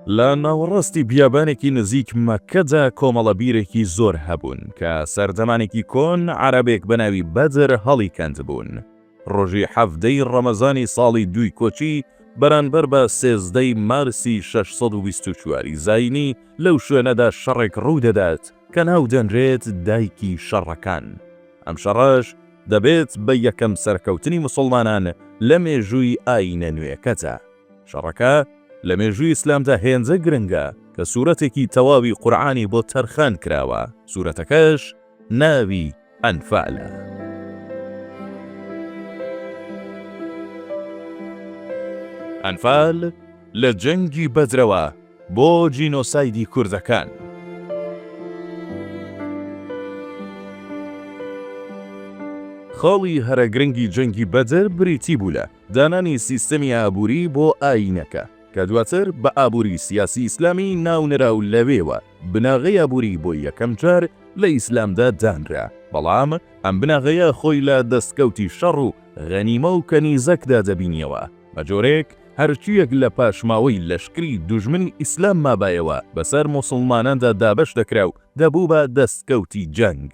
لە ناوەڕاستی بیابانێکی نزیک مەککەدا کۆمەڵە بیرێکی زۆر هەبوون کە سەردەمانێکی کۆن عەرەبێک بە ناوی بەدر هەڵیکەندبوون. ڕۆژی حەڤدەی ڕەمەزانی ساڵی دووی کۆچی بەرانبەر بە سێزدەی مارسی 624 ی زایینی لەو شوێنەدا شەڕێک ڕوودەدات کە ناودەنرێت دایکی شەڕەکان. ئەم شەڕەش دەبێت بە یەکەم سەرکەوتنی موسڵمانان لە مێژووی ئایینە نوێکەدا. شەڕەکە لە مێژووی ئیسلامدا هێندە گرنگە کە سورەتێکی تەواوی قورعانی بۆ تەرخان کراوە، سورەتەکەش ناوی ئەنفالە. ئەنفال لە جەنگی بەدرەوە بۆ جینۆسایدی کوردەکان. خاڵی هەرە گرنگی جەنگی بەدر بریتی بوو لە دانانی سیستەمی ئابووری بۆ ئایینەکە، کە دواتر بە ئابووری سیاسی ئیسلامی ناونرا و لەوێوە بناغەی ئابووری بۆ یەکەم جار لە ئیسلامدا دانرا، بەڵام ئەم بناغەیە خۆی لە دەستکەوتی شەڕ و غەنیمە و کەنیزەکدا دەبینیەوە، بە جۆرێک هەرچییەک لە پاشماوەی لەشکری دوژمنی ئیسلام مابایەوە بەسەر موسڵماناندا دابەش دەکرا و دەبوو بە دەستکەوتی جەنگ.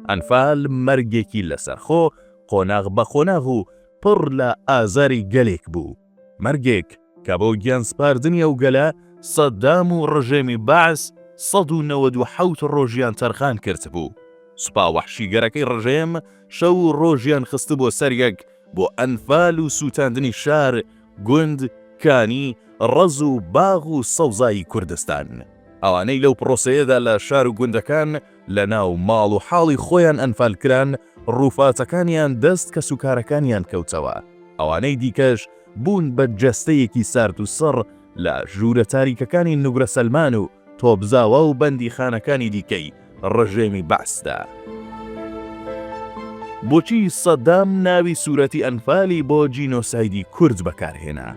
ئەنفال مەرگێکی لەسەرخۆ، قۆناغ بە قۆناغ و پڕ لە ئازاری گەلێک بوو. مەرگێک کە بۆ گیانسپاردنی ئەو گەلە، سەدام و ڕژێمی بەعس 197 ڕۆژیان تەرخان کردبوو. سوپا وەحشیگەرەکەی ڕژێم شەو و ڕۆژیان خستبووە سەر یەک بۆ ئەنفال و سووتاندنی شار، گوند، کانی، ڕەز و باغ و سەوزایی کوردستان. ئەوانەی لەو پڕۆسەیەدا لە شار و گوندەکان لە ناو ماڵ و حاڵی خۆیان ئەنفال کران، ڕووفاتەکانیان دەست کەسوکارەکانیان کەوتەوە. ئەوانەی دیکەش بوون بە جەستەیەکی سارد و سڕ لە ژوورە تاریکەکانی نوگرە سەلمان و تۆپزاوا و بەندیخانەکانی دیکەی ڕژێمی بەعسدا. بۆچی سەدام ناوی سورەتی ئەنفالی بۆ جینۆسایدی کورد بەکارهێنا؟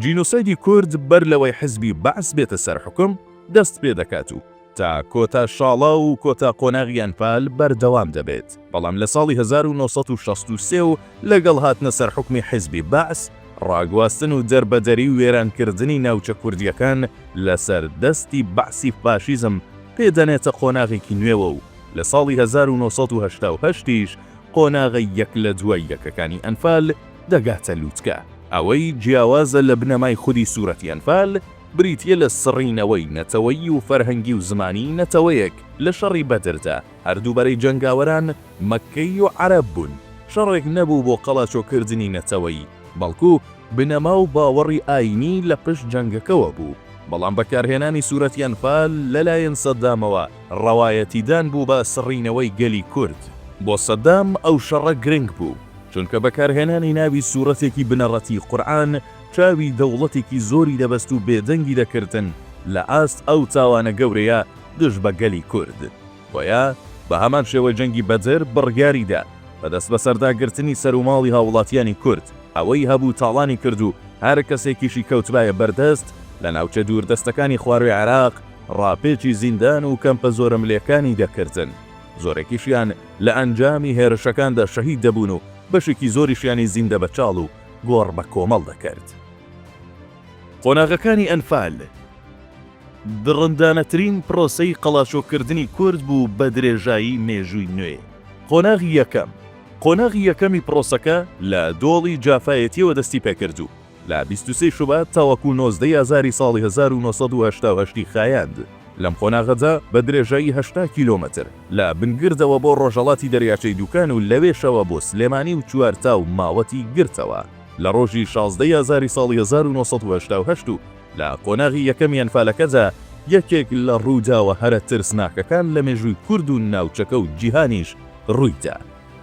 جینۆسایدی کورد بەر لەوەی حزبی بەعس بێتە سەر حوکم دەست پێدەکات و تا کۆتا شاڵاو و کۆتا قۆناغی ئەنفال بەردەوام دەبێت، بەڵام لە ساڵی 1963 و لەگەڵ هاتنە سەر حوکمی حزبی بەعس، ڕاگواستن و دەربەدەری و وێرانکردنی ناوچە کوردییەکان لەسەر دەستی بەعسی فاشیزم پێ دەنێتە قۆناغێکی نوێوە و لە ساڵی 1988 یش قۆناغە یەک لە دوای یەکەکانی ئەنفال دەگاتە لوتکە. ئەوەی جیاوازە لە بنەمای خودی سورەتی ئەنفال بریتییە لە سڕینەوەی نەتەوەیی و فەرهەنگی و زمانی نەتەوەیەک لە شەڕی بەدردا هەردوو بەرەی جەنگاوەران مەککەیی و عەرەب بوون، شەڕێک نەبوو بۆ قەڵاچۆکردنی نەتەوەیی، بەڵکو بنەما و باوەڕی ئایینی لە پشت جەنگەکەوە بوو، بەڵام بەکارهێنانی سورەتی ئەنفال لەلایەن سەدامەوە ڕەوایەتیدان بوو بە سڕینەوەی گەلی کورد. بۆ سەدام ئەو شەڕە گرنگ بوو، چونکە بەکارهێنانی ناوی سورەتێکی بنەڕەتی قورئان چاوی دەوڵەتێکی زۆری دەبەست و بێدەنگی دەکردن لە ئاست ئەو تاوانە گەورەیە دژ بە گەلی کورد. بۆیە بە هەمان شێوەی جەنگی بەدر بڕیاریدا بە دەستبەسەرداگرتنی سەروماڵی هاووڵاتیانی کورد، ئەوەی هەبوو تاڵانی کرد و هەر کەسێکیشی کەوتبایە بەردەست لە ناوچە دووردەستەکانی خواروی عێراق ڕاپێچی زیندان و کەمپە زۆرەملێکانی دەکردن. زۆرێکیشیان لە ئەنجامی هێرشەکاندا شەهید دەبوون و بەشێکی زۆریشیانی زیندەبەچاڵ و گۆڕ بە کۆمەڵ دەکرد. قۆناغەکانی ئەنفال دڕندانەترین پرۆسەی قەڵاچۆکردنی کورد بوو بە درێژایی مێژووی نوێ. قۆناغی یەکەم، قۆناغی یەکەمی پرۆسەکە لە دۆڵی جافایەتیەوە دەستی پێکرد و لە 23 شوبات تاوەکو 19 ی ئازاری ساڵی 1988 ی خایاند. لەم قۆناغەدا بە درێژایی 80 کیلۆمەتر لە بنگردەوە بۆ ڕۆژهەڵاتی دەریاچەی دوکان و لەوێشەوە بۆ سلێمانی و چوارتا و ماوەتی گرتەوە. لە ڕۆژی 16 ی ئازاری ساڵی 1988 و لە قۆناغی یەکەمی ئەنفالەکەدا یەکێک لە ڕووداوە هەرە ترسناکەکان لە مێژووی کورد و ناوچەکە و جیهانیش ڕوویدا،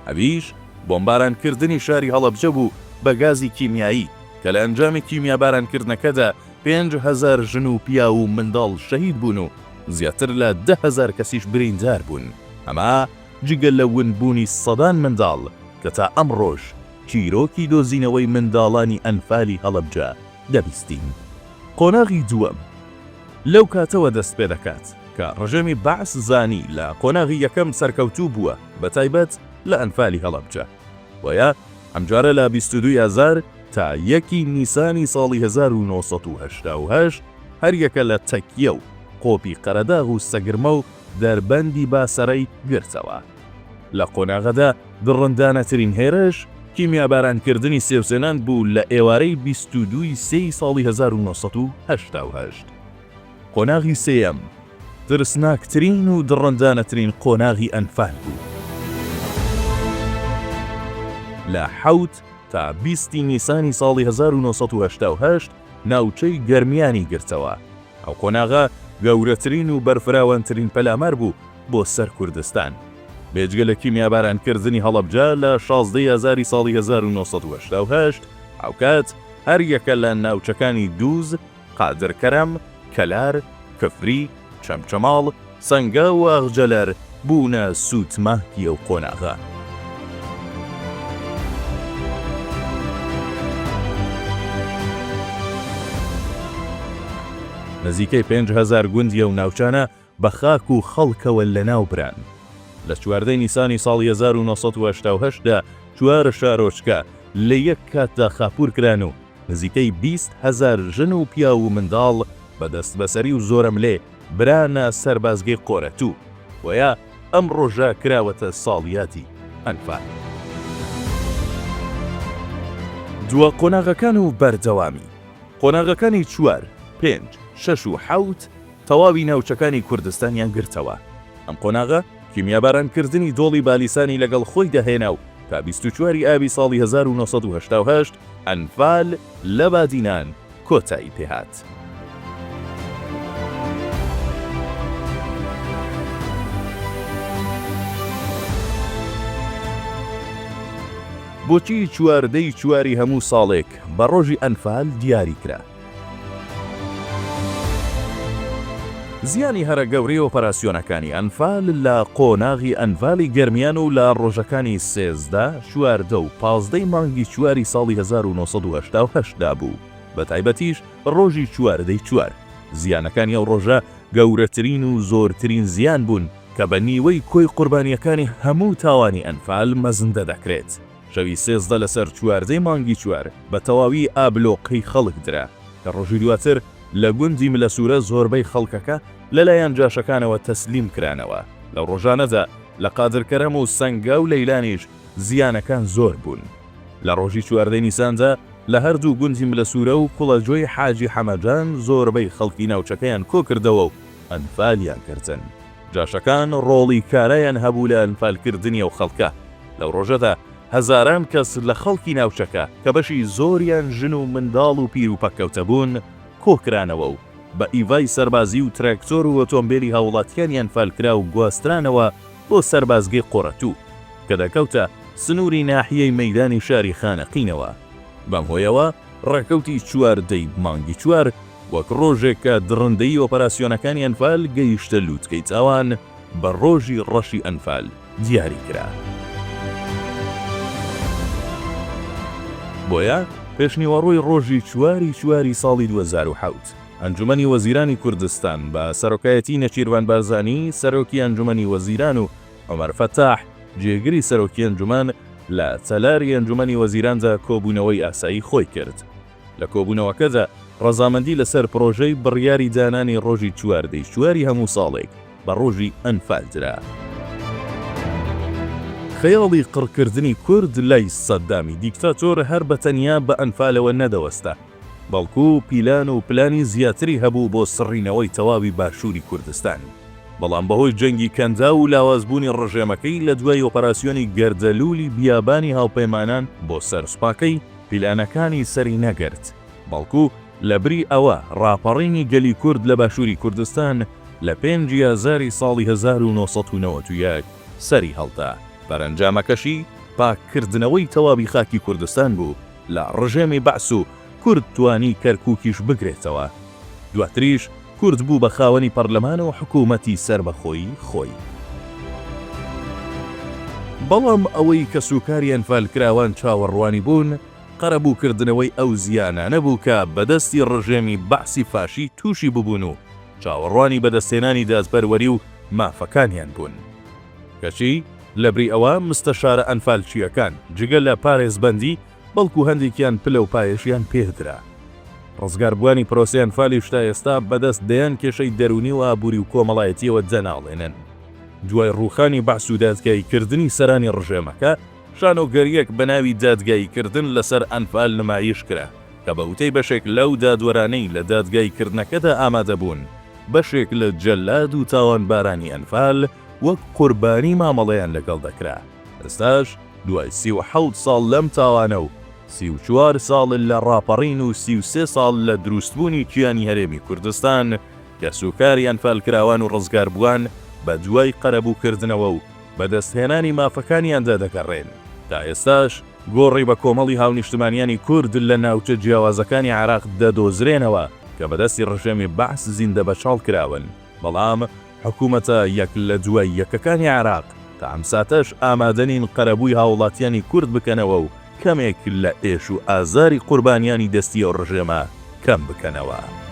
ئەویش بۆمبارانکردنی شاری هەڵەبجە بوو بە گازی کیمیایی کە لە ئەنجامی کیمیابارانکردنەکەدا 5000 ژن و پیاو و منداڵ شەهید بوون و زیاتر لە 10,000 کەسیش بریندار بوون، ئەمە جگە لە ونبوونی سەدان منداڵ کە تا ئەمڕۆش چیرۆکی دۆزینەوەی منداڵانی ئەنفالی هەڵەبجە دەبیستین. قۆناغی دووەم لەو کاتەوە دەست پێدەکات کە ڕژێمی بەعس زانی لە قۆناغی یەکەم سەرکەوتوو بووە بەتایبەت لە ئەنفالی هەڵەبجە بۆیە. ئەمجارە لە 22 ی ئازار تا یەک ی نیسانی ساڵی 1988 هەریەکە لە تەکیە و قۆپی قەرەداغ و سەگرمە و دەربەندی باسەرەی گرتەوە. لە قۆناغەدا دڕندانەترین هێرش کیمیابارانکردنی سێوسێنان بوو لە ئێوارەی 22 ی سێی ساڵی 1988. قۆناغی سێیەم ترسناکترین و دڕندانەترین قۆناغی ئەنفال بوو. لە حەوت تا 20 ی نیسانی ساڵی 1988 ناوچەی گەرمیانی گرتەوە. ئەو قۆناغە گەورەترین و بەرفراوانترین پەلامار بوو بۆ سەر کوردستان. بێجگە لە کیمیابارانکردنی هەڵەبجە لە 16 ی ئازاری ساڵی 1988، هاوکات هەریەکە لە ناوچەکانی دووز، قادر کەرەم، کەلار، کفری، چەمچەماڵ، سەنگاو و ئاغجەلەر بوونە سووتماکی ئەو قۆناغە. نزیکەی 5000 گوندی ئەو ناوچانە بە خاک و خەڵکەوە لەناو بران. لە 14 نیسانی ساڵی 1988 دا چوار شارۆچکە لە یەک کاتدا خاپوور کران و نزیکەی 20 هەزار ژن و پیاو و منداڵ بە دەستبەسەری و زۆرەملێ برانە سەربازگەی قۆرەتوو، بۆیە ئەم ڕۆژە کراوەتە ساڵیادی ئەنفال. دوا قۆناغەکان و بەردەوامی قۆناغەکانی چوار، پێنج، شەش و حەوت تەواوی ناوچەکانی کوردستانیان گرتەوە. ئەم قۆناغە کیمیابارانکردنی دۆڵی بالیسانی لەگەڵ خۆیدا هێنا و تا 24 ی ئابی ساڵی 1988 ئەنفال لە بادینان کۆتایی پێهات. بۆچی 14 ی چواری هەموو ساڵێک بە ڕۆژی ئەنفال دیاری کرا؟ زیانی هەرە گەورەی ئۆپەراسیۆنەکانی ئەنفال لە قۆناغی ئەنفالی گەرمیان و لە ڕۆژەکانی 13، 14 و 15 ی مانگی چواری ساڵی 1988 دا بوو، بە تایبەتیش ڕۆژی 14 ی چوار. زیانەکانی ئەو ڕۆژە گەورەترین و زۆرترین زیان بوون کە بە نیوەی کۆی قوربانییەکانی هەموو تاوانی ئەنفال مەزندە دەکرێت. شەوی 13 لەسەر چواردەی مانگی چوار بە تەواوی ئابلۆقەی خەڵک درا، کە ڕۆژی دواتر لە گوندی ملەسوورە زۆربەی خەڵکەکە لەلایەن جاشەکانەوە تەسلیم کرانەوە. لەو ڕۆژانەدا لە قادرکەرەم و سەنگاو لەیلانیش زیانەکان زۆر بوون. لە ڕۆژی چواردەی نیساندا لە هەردوو گوندی ملەسوورە و کوڵەجۆی حاجی حەمەجان زۆربەی خەڵکی ناوچەکەیان کۆکردەوە و ئەنفالیان کردن. جاشەکان ڕۆڵی کارایان هەبوو لە ئەنفالکردنی ئەو خەڵکە. لەو ڕۆژەدا هەزاران کەس لە خەڵکی ناوچەکە کە بەشی زۆریان ژن و منداڵ و پیر و پەککەوتە بوون کۆکرانەوە و بە ئیڤای سەربازی و تراکتۆر و ئۆتۆمبێلی هاووڵاتیانی ئەنفالکراو گواسترانەوە بۆ سەربازگەی قۆرەتوو کە دەکەوتە سنووری ناحیەی مەیدانی شاری خانەقینەوە. بەم هۆیەوە ڕێکەوتی 14 ی مانگی چوار وەک ڕۆژێک کە دڕندەیی ئۆپەراسیۆنەکانی ئەنفال گەیشتە لووتکەی تاوان بە ڕۆژی ڕەشی ئەنفال دیاری کرا. بۆیە پێشنیوەڕۆی ڕۆژی چواری چواری ساڵی 2007 ئەنجومەنی وەزیرانی کوردستان بە سەرۆکایەتی نێچیرڤان بارزانی سەرۆکی ئەنجومەنی وەزیران و عومەر فەتاح جێگری سەرۆکی ئەنجومەن لە تەلاری ئەنجومەنی وەزیراندا کۆبوونەوەی ئاسایی خۆی کرد. لە کۆبوونەوەکەدا ڕەزامەندی لەسەر پڕۆژەی بڕیاری دانانی ڕۆژی 14 ی چواری هەموو ساڵێک بە ڕۆژی ئەنفال درا. خەیاڵی قڕکردنی کورد لای سەدامی دیکتاتۆر هەر بە تەنیا بە ئەنفالەوە نەدەوەستا، بەڵکو پیلان و پلانی زیاتری هەبوو بۆ سڕینەوەی تەواوی باشووری کوردستان. بەڵام بەهۆی جەنگی کەنداو و لاوازبوونی ڕژێمەکەی لە دوای ئۆپەراسیۆنی گەردەلوولی بیابانی هاوپەیمانان بۆ سەر سوپاکەی، پیلانەکانی سەری نەگرت، بەڵکو لەبری ئەوە ڕاپەڕینی گەلی کورد لە باشووری کوردستان لە پێنج ی ئازاری ساڵی 1991 سەری هەڵدا، بەرەنجامەکەشی پاککردنەوەی تەواوی خاکی کوردستان بوو لە ڕژێمی بەعس و کورد توانی کەرکوکیش بگرێتەوە. دواتریش کورد بوو بە خاوەنی پەرلەمان و حکوومەتی سەربەخۆی خۆی. بەڵام ئەوەی کەسوکاری ئەنفالکراوان چاوەڕوانی بوون، قەرەبووکردنەوەی ئەو زیانانە بوو کە بەدەستی ڕژێمی بەعسی فاشی تووشی ببوون و چاوەڕوانی بەدەستهێنانی دادپەروەری و مافەکانیان بوون. کەچی. لەبری ئەوە مستەشارە ئەنفالچییەکان جگە لە پارێزبەندی بەڵکو هەندێکیان پلە و پایەشیان پێدرا. ڕزگاربووانی پرۆسەی ئەنفالیش تا ئێستا بەدەست دەیان کێشەی دەروونی و ئابووری و کۆمەڵایەتییەوە دەناڵێنن. دوای ڕووخانی بەعس و دادگاییکردنی سەرانی ڕژێمەکە، شانۆگەرییەک بە ناوی دادگاییکردن لەسەر ئەنفال نمایش کرا، کە بە وتەی بەشێک لەو دادوەرانەی لە دادگاییکردنەکەدا ئامادەبوون، بەشێک لە جەلاد و تاوانبارانی ئەنفال وەک قوربانی مامەڵەیان لەگەڵ دەکرا. ئێستاش دوای 37 ساڵ لەم تاوانە و 34 ساڵ لە ڕاپەڕین و 33 ساڵ لە دروستبوونی کیانی هەرێمی کوردستان، کەسوکاری ئەنفالکراوان و ڕزگاربووان بەدوای قەرەبووکردنەوە و بەدەستهێنانی مافەکانیاندا دەگەڕێن. تا ئێستاش گۆڕی بە کۆمەڵی هاونیشتمانیانی کورد لە ناوچە جیاوازەکانی عێراق دەدۆزرێنەوە کە بەدەستی ڕژێمی بەعس زیندەبەچاڵ کراون، بەڵام حکومەتە یەک لە دوای یەکەکانی عێراق تا ئەم ساتەش ئامادە نین قەرەبووی هاوڵاتیانی کورد بکەنەوە و کەمێک لە ئێش و ئازاری قوربانیانی دەستی ئەو ڕژێمە کەم بکەنەوە.